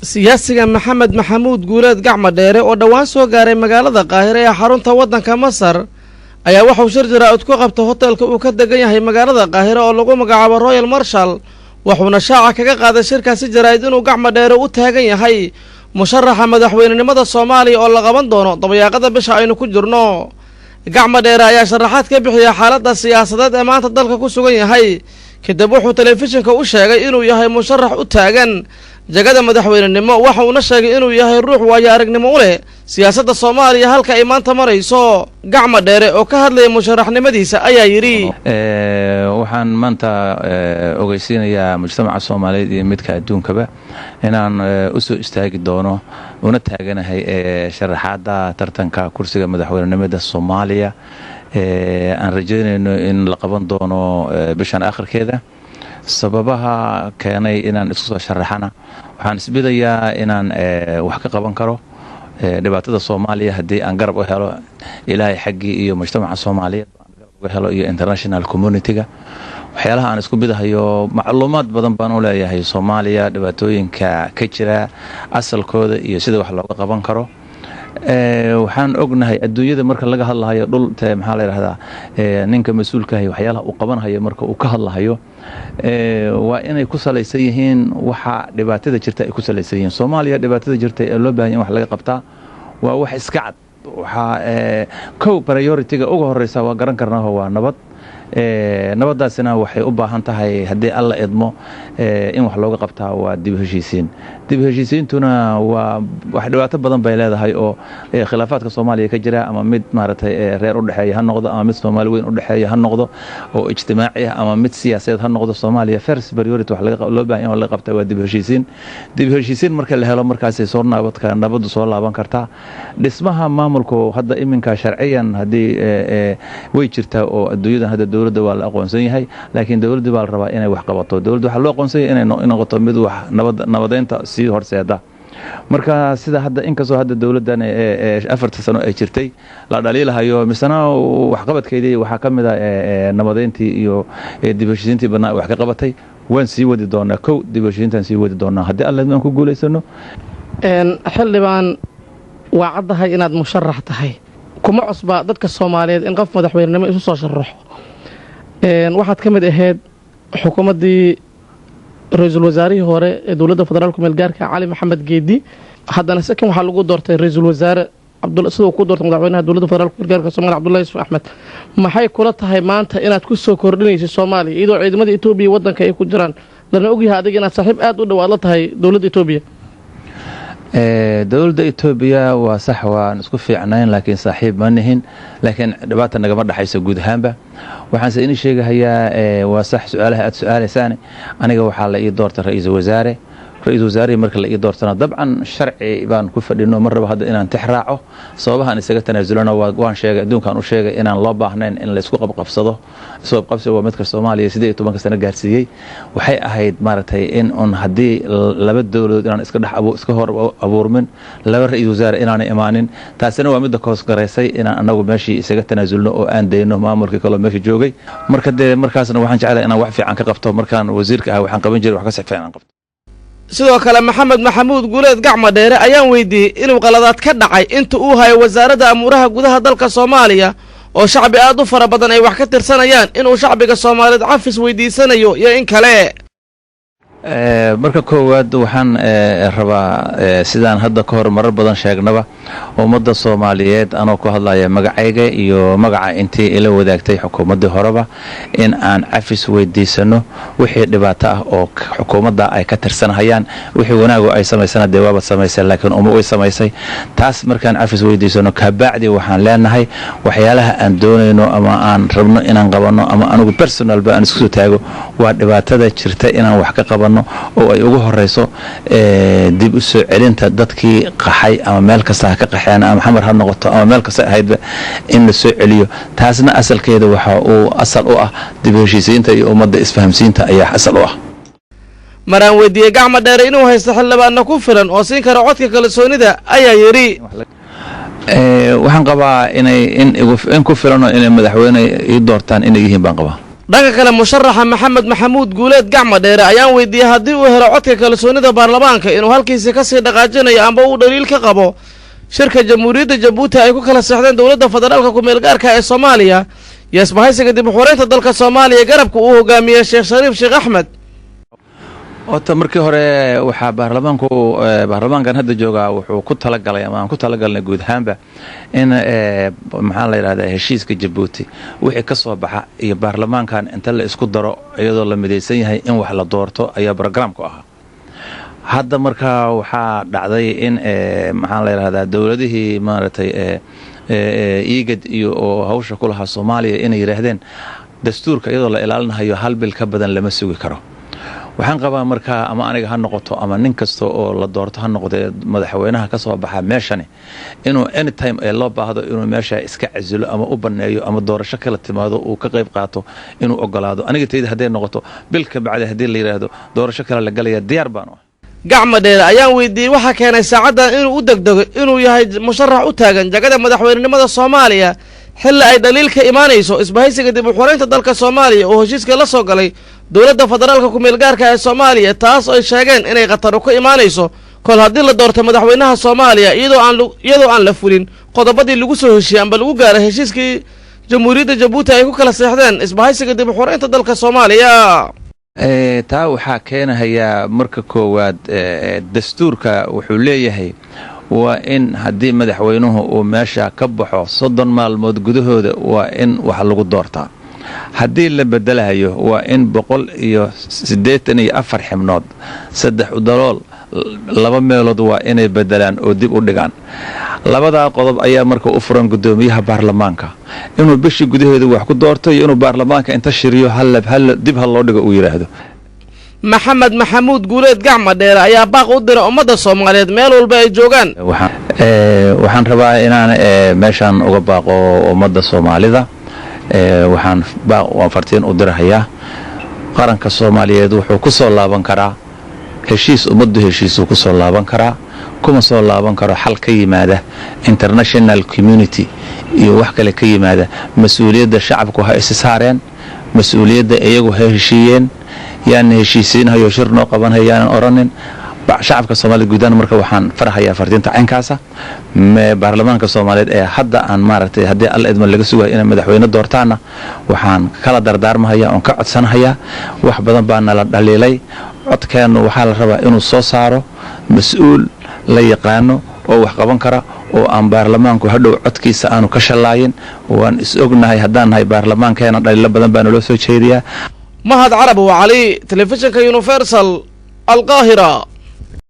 Siyaasiga Maxamed Maxamuud Guuleed Gacma Dheere oo dhowaan soo gaaray magaalada Qaahire ee xarunta waddanka Masar ayaa waxauu shir jaraa'id ku qabta hoteelka uu ka degan yahay magaalada Qaahire oo lagu magacaabo Royal Marshal. Wuxuuna shaaca kaga qaaday shirkaasi jaraa'id inuu Gacma Dheere u taagan yahay musharaxa madaxweynenimada Soomaaliya oo la qaban doono dabayaaqada bisha aynu ku jirno. Gacma Dheere ayaa sharaxaad ka bixiya xaaladda siyaasadeed ee maanta dalka ku sugan yahay. Kadib wuxuu telefishinka u sheegay inuu yahay musharax u taagan jagada madaxweynenimo, waxa uuna sheegay inuu yahay ruux waayo aragnimo u leh siyaasadda Soomaaliya halka ay maanta marayso. Gacma Dheere oo ka hadlaya musharaxnimadiisa ayaa yidhi: Waxaan maanta ogeysiinayaa mujtamaca Soomaaliyeed iyo midka adduunkaba inaan u soo istaagi doono una taaganahay sharaxaadda tartanka kursiga madaxweynenimada Soomaaliya aan rajaynayno in la qaban doono bishan akhirkeeda. Sababaha keenay inaan isku soo sharaxana, waxaan isbidayaa inaan wax ka qaban karo dhibaatada Soomaaliya haddii aan garab u helo Ilaahay xaggii iyo mujtamaca Soomaaliyeed aan garab uga helo iyo international community-ga. Waxyaalaha aan isku bidahayo, macluumaad badan baan u leeyahay Soomaaliya, dhibaatooyinka ka jira asalkooda iyo sida wax looga qaban karo. Waxaan ognahay adduunyada marka laga hadlahayo dhul te, maxaa la yidhahdaa, ninka mas-uulkahay waxyaalaha uu qabanhayo marka uu ka hadlahayo waa inay ku salaysan yihiin waxa dhibaatada jirta ay ku salaysan yihiin. Soomaaliya dhibaatada jirta ee loo bahan in wax laga qabtaa waa wax iska cad. Waxaa kow priority-ga uga horeysa waa garan karnaaho, waa nabad. Nabadaasina waxay u baahan tahay, haddii Alla idmo, in wax looga qabtaa waa dib heshiisiin. Dib heshiisiintuna waa wax dhibaato badan bay leedahay oo khilaafaadka Soomaaliya ka jira, ama mid maaragtay reer u dhexeeya ha noqdo, ama mid Soomaali weyn u dhexeeya ha noqdo oo ijtimaaci ah, ama mid siyaasadeed ha noqdo. Soomaaliya first priority wax loo baahan in wax laga qabtaa waa dib heshiisiin. Dib heshiisiin marka la helo, markaasay soo naabadka nabaddu soo laaban kartaa. Dhismaha maamulku hadda iminka sharciyan haddii way jirtaa oo adduunyadan hadda dowladda waa la aqoonsan yahay, laakiin dowladda baa la rabaa inay wax qabato. Dowladda waxaa loo aqoonsan yahay inay noqoto mid wax nabad nabadeynta sii horseeda. Marka sida hadda, inkastoo hadda dowladdan 4ta sano ay jirtay la dhaliilahayo, misena waxqabadkeedii waxaa ka mid a nabadeyntii iyo dib heshiisiintii badnaa wax ka qabatay. Waan sii wadi doonaa, kow dib heshiisiintaan sii wadi doonaa haddii Alla aan ku guulaysano. Xildhibaan, waa caddahay inaad musharax tahay. Kuma cusba dadka Soomaaliyeed in qof madaxweynenimo isu soo sharaxo. Waxaad ka mid ahayd xukuumaddii ra-iisul wasaarihii hore ee dowladda federaalku meelgaarka Cali Maxamed Geedi. Haddana sakin waxaa lagu doortay ra-iisul wasaare sida uu ku doortay madaxweynaha dowladda federaalku meelgaarka Somalia, Cabdullahi Yusuf Axmed. Maxay kula tahay maanta inaad ku soo kordhinayso Soomaaliya, iyadoo ciidamada Etoobiya waddanka ay ku jiraan, lana ogyahay adiga inaad saaxiib aad u dhow aad la tahay dowladda Etoobiya? Dowladda Etoobiya waa sax, waan isku fiicnayn, laakiin saaxiib ma nihin, laakiin dhibaata nagama dhexayso guud ahaanba. Waxaanse ini sheegahayaa, waa sax su-aalaha aad su-aalaysaan. Aniga waxaa la ii doortay ra-iisul wasaare. Ra-iisul wasaarihii marka la ii doortana, dabcan sharci baan ku fadhino. Mar raba hadda inaan tix raaco sababahaan isaga tanaasulana. Waan sheegay, adduunkaan u sheegay inaan loo baahnayn in laysku qabqabsado. Isqabqabsi waa midka Soomaaliya 18ka sano gaarsiiyey. Waxay ahayd maaragtay in un haddii laba dowladood inaan iska dhex iska hor abuurmin, laba ra-iisul wasaare inaanay imaanin. Taasina waa midda koosgaraysay inaan anagu meeshii isaga tanaasulno oo aan dayno maamulkii kaloo meesha joogay. Marka dee markaasna waxaan jeclahay inaan wax fiican ka qabto. Markaan wasiirka ah waxaan qaban jiray wax ka si fiican aan qabto. Sidoo kale Maxamed Maxamuud Guuleed Gacma Dheere ayaan weydiiyey inuu qaladaad ka dhacay inta uu hayo wasaaradda amuuraha gudaha dalka Soomaaliya oo shacbi aad u fara badan ay wax ka tirsanayaan, inuu shacbiga Soomaaliyeed cafis weydiisanayo iyo in kale. Marka koowaad waxaan rabaa, sidaan hadda ka hor marar badan sheegnaba, ummadda Soomaaliyeed anoo ku hadlaya magacayga iyo magaca intii ila wadaagtay xukuumaddii horeba, in aan cafis weydiisano wixii dhibaato ah oo xukuumadda ay ka tirsanhayaan. Wixii wanaago ay samaysana dee waabad samaysay, laakiin uma way samaysay. Taas markaan cafis weydiisano kabacdi, waxaan leenahay waxyaalaha aan doonayno ama aan rabno inaan qabanno ama anigu personalba aan isku soo taago waa dhibaatada jirta inaan wax ka qabanno, oo ay ugu horeyso dib u soo celinta dadkii qaxay, ama meel kasta ha ka qaxeen, ama Xamar ha noqoto, ama meel kasta ahaydba, in la soo celiyo. Taasna asalkeeda waxa uu asal u ah dib u heshiisiinta iyo ummadda isfahamsiinta ayaa asal u ah. Maraan weydiiyey Gacma Dheere inuu haysto xildhibaanna ku filan oo siin kara codka kalsoonida ayaa yidhi: Waxaan qabaa inay in ku filano inay madaxweyne ii doortaan inay yihiin baan qabaa. Dhanka kale, musharaxa Maxamed Maxamuud Guuleed Gacma Dheere ayaan weydiiyey haddii uu helo codka kalsoonida baarlamaanka inuu halkiisi kasii dhaqaajinayo amba uu dhaliil ka qabo shirka Jamhuuriyadda Jabuuti ay ku kala seexdeen dowladda federaalka ku-meelgaarka ee Soomaaliya iyo isbahaysiga dib u xoreynta dalka Soomaaliya garabka uu hogaamiyey Sheekh Shariif Sheekh Axmed. Horta markii hore waxaa baarlamaanku, baarlamaankan hadda joogaa, wuxuu ku talagalay ama aan ku talagalnay guud ahaanba in, maxaa la yidhahdaa, heshiiska Jabuuti wixii ka soo baxa iyo baarlamaankan inta la isku daro, iyadoo la midaysan yahay, in wax la doorto ayaa programku ahaa. Hadda markaa waxaa dhacday in, maxaa la yidhahdaa, dowladihii maaragtay IGAD iyo oo hawsha ku lahaa Soomaaliya inay yidhaahdeen dastuurka iyadoo la ilaalinahayo hal bil ka badan lama sugi karo. Waxaan qabaa markaa, ama aniga ha noqoto ama nin kasta oo la doorto ha noqdee, madaxweynaha ka soo baxa meeshani inuu anytime ee loo baahdo inuu meesha iska casilo ama u banneeyo ama doorasho kala timaado uu ka qayb qaato inuu ogolaado. Aniga tayda hadday noqoto, bil ka bacdi haddii la yidhaahdo doorasho kale la galaya, diyaar baan u ah. Gacma Dheere ayaan weydiiyey waxaa keenay saacaddan inuu u degdego inuu yahay musharax u taagan jagada madaxweynenimada Soomaaliya, xilli ay dhaliil ka imaanayso isbahaysiga dib u xoreynta dalka Soomaaliya oo heshiiska la soo galay dowladda federaalka ku-meelgaarka ee Soomaaliya, taas ay sheegeen inay khataru ka imaanayso kol haddii la doorto madaxweynaha Soomaaliya iyadoo aan la fulin qodobadii lagu soo heshiiyey amba lagu gaaray heshiiskii Jamhuuriyadda Jabuuti ay ku kala seexdeen isbahaysiga dib u xoreynta dalka Soomaaliya. Taa waxaa keenahayaa marka koowaad, dastuurka wuxuu leeyahay waa in haddii madaxweynuhu uu meesha ka baxo 30 maalmood gudahooda waa in wax lagu doortaa. Haddii la bedelahayo waa in 184 xibnood, saddex udalool laba meelood, waa inay bedelaan oo dib u dhigaan. Labadaa qodob ayaa marka u furan guddoomiyaha baarlamaanka: inuu bishii gudaheeda wax ku doorto iyo inuu baarlamaanka inta shiriyo hal dib ha loo dhigo uu yidhaahdo. Maxamed Maxamuud Guuleed Gacma Dheere ayaa baaq u diray ummadda Soomaaliyeed meel walba ay joogaan. Waxaan rabaa inaan meeshaan uga baaqo ummadda Soomaalida. Waxaan waan fartiin u dirahayaa: qaranka Soomaaliyeed wuxuu ku soo laaban karaa heshiis ummaddu heshiisuu ku soo laaban karaa, kuma soo laaban karo xal ka yimaada international community iyo wax kale ka yimaada. Mas-uuliyadda shacabku ha isi saareen, mas-uuliyadda iyagu ha heshiiyeen. Yaana heshiisiinhayo shir noo qabanhayo yaanan odhanin shacabka Soomaalida guudaan. Marka waxaan farahayaa fartiinta caynkaasa. Baarlamaanka Soomaaliyeed ee hadda aan maaragtay haddii Alla idmo laga sugayo inay madaxweyne doortaanna waxaan kala dardaarmahaya oon ka codsanahayaa: wax badan baa nala dhaliilay, codkeennu waxaa la rabaa inuu soo saaro mas-uul la yaqaano oo wax qaban kara oo aan baarlamaanku hadhow codkiisa aanu ka shallaayin. Waan is ognahay haddaan nahay baarlamaankeena, dhaliilo badan baa naloo soo jeediyaa. Mahad Carab Cali, telefishinka Universal, Alqaahira.